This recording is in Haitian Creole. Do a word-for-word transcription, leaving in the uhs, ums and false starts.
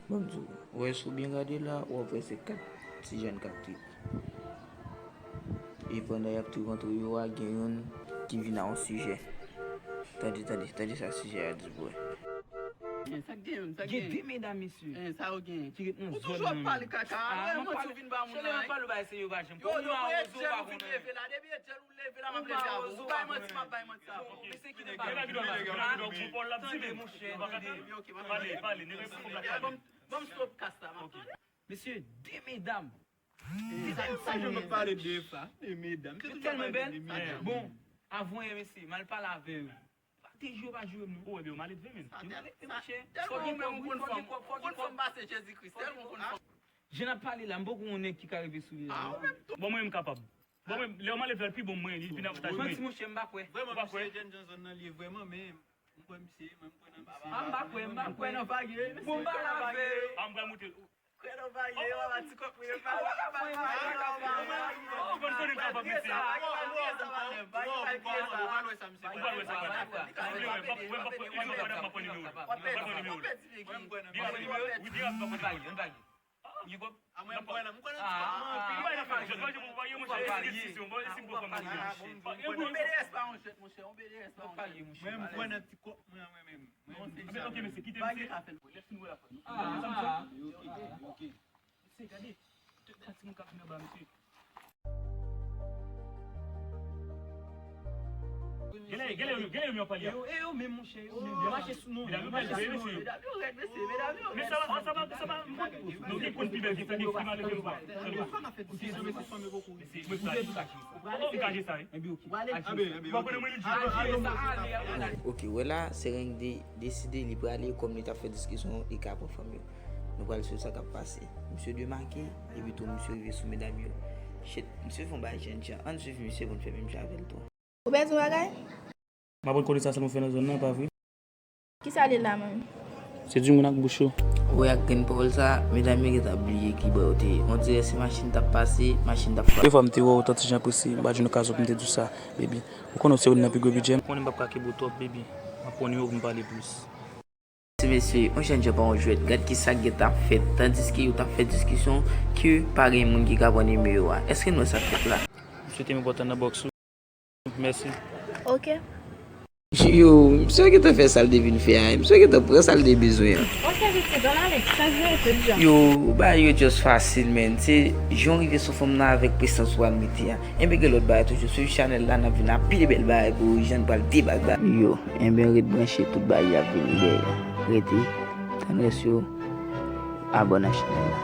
Ban m di w, ou wè si w byen gade la, w ap wè se kat ti jèn k ap trip. E pandan y ap trip antre yo a, gen youn ki vin a yon sijè. Tande, tande, tande sa sijè a di pou wè. Sa k gen, sa k gen? Gen de medam, mesye. Eh, sa yo gen. Ki ret nan zòn nan. Ou toujou ap pale kaka. Ah, mwen, mwen, mwen, tou vin ba moun nan, pale bay serye, pa janm. Yo, yo, mwen, Etjèl ou vin leve la. Depi Etjèl ou leve la, m ap leve avè w. Ou bay manti, m ap bay manti avè w. Mesye ki nan pale. Tande, monchè, tande. Pale, pale, nèg la fòk la. Ban m stop kas la, m ap tande. Mesye, de medam. Sa yo pale de fa, de medam. Yo tèlman bèl. Bon, avan yè, mesye, m al pale avè yo. Pa te jwe, pa jwe, non. Ou wè, yo mal elve, men. Yo mal elve, monchè. Fòk gen kòb, wi, fòk gen kòb, fòk gen kòb. Jan n ap pale la, m poko wè yon nèg ki ka rive sou li. Bon, mwen, m kapab. Bon, mwen, lè yo mal elve, l pi bon mwen, li vin avantaj mwen. Manti, monchè, m pa kwè. Vrèman, misye jèn jan zòn nan, li ye vrèman, men m kwè misye, mwen, m kwè nan misye. Ah, m pa kwè, m pa kwè nan vage. Bon, m pale avè yo. Ah, m pral montre. Kwè nan vage, yo, a ti kòk mwen, yo pale. Ou konn konnen m kapab, mesye. Ou pral wè sa, misye. Ou pral wè sa, m pral wè. M pral wè, m pral wè, m pral wè nimewo l. M pral wè nimewo l. Wi, byen rapid, m pral wè nimewo l. Ah, mwen, m kwè nan, m kwè nan ti kòk mwen anpil. Mwen pa nan fè jwèt, mwen pa yon jwèt, mwen pa yon jwèt. Yon B D S pa yon jwèt, monchè, yon B D S pa yon jwèt. Mwen, m kwè nan ti kòk mwen an, mwen menm. Mwen, se sa. Ok, mesye, kite m, se lè fin wè la fò. Ah, ok, ok. Mesye, gade, tout kalite moun k ap vin anba, mesye. Genlè, genlè, genlè, yo pale. Yo, e yo menm, monchè, yo menm. Yo mache sou nou, yo mache sou nou. Medam yo rèd, mesye, medam yo rèd. Men sa va, sa va, sa va. Nou gen konn pi bèl ki sa, gen pi mal ke nou pa. Mwen kache sa, wi. Ou pa konnen mwen li di. Ok, wè la, se renk de deside li prale, kòm li t ap fè diskisyon, li ka pran fanm yo. Nou pral swiv sa k ap pase. Misye demake, epi tou misye rive sou medam yo. Shit, misye fè yon bagay jènjan. Ann swiv misye pou n fè menm jan avè l tou. Ou pèdi yon bagay? M aprann konnen sa sèlman fè nan zòn nan, pa vre? Kisa li la menm? Se di moun ak bouch yo. Ou wè ak grenn pawòl sa, medam yo gentan bliye ki bò yo te ye. On dirè se machin t ap pase, machin t ap frape. Premye fwa m te wè w, Tante Jean Pressé, m pa t jwenn okazyon pou m te di w sa, baby. Ou konnen w se youn nan pi gwo bidjè m. Ou konnen m p ap ka kenbe w twòp, baby. M ap pran nimewo pou m pale plis. Mesye, mesye, yon jèn jan pa yon jwèt. Gad kisa k gentan ap fèt. Tandiske yo t ap fè diskisyon ke pa gen moun ki ka pran nimewo a. Èske n wè sa k fèt la? M swete m enpòtan nan bòks ou. Mèsi. Ok. Yo, misye gentan fè sa l te vin fè a. Misye gentan pran sa l te bezwen an. Ok, pitit, ann ale. Sa vre, se dja. Yo, bagay yo just fasil, man. Se jan w rive sou fanm nan avèk presans ou al mete a. Enben gen lòt bagay toujou. Swiv chanèl la, n ap vin ak pi de bèl bagay pou ou, jan n pral debake bagay. Yo, enben ret branche, tout bagay y ap vini dèyè. Rete, tann rès yo, abòne ak chanèl la.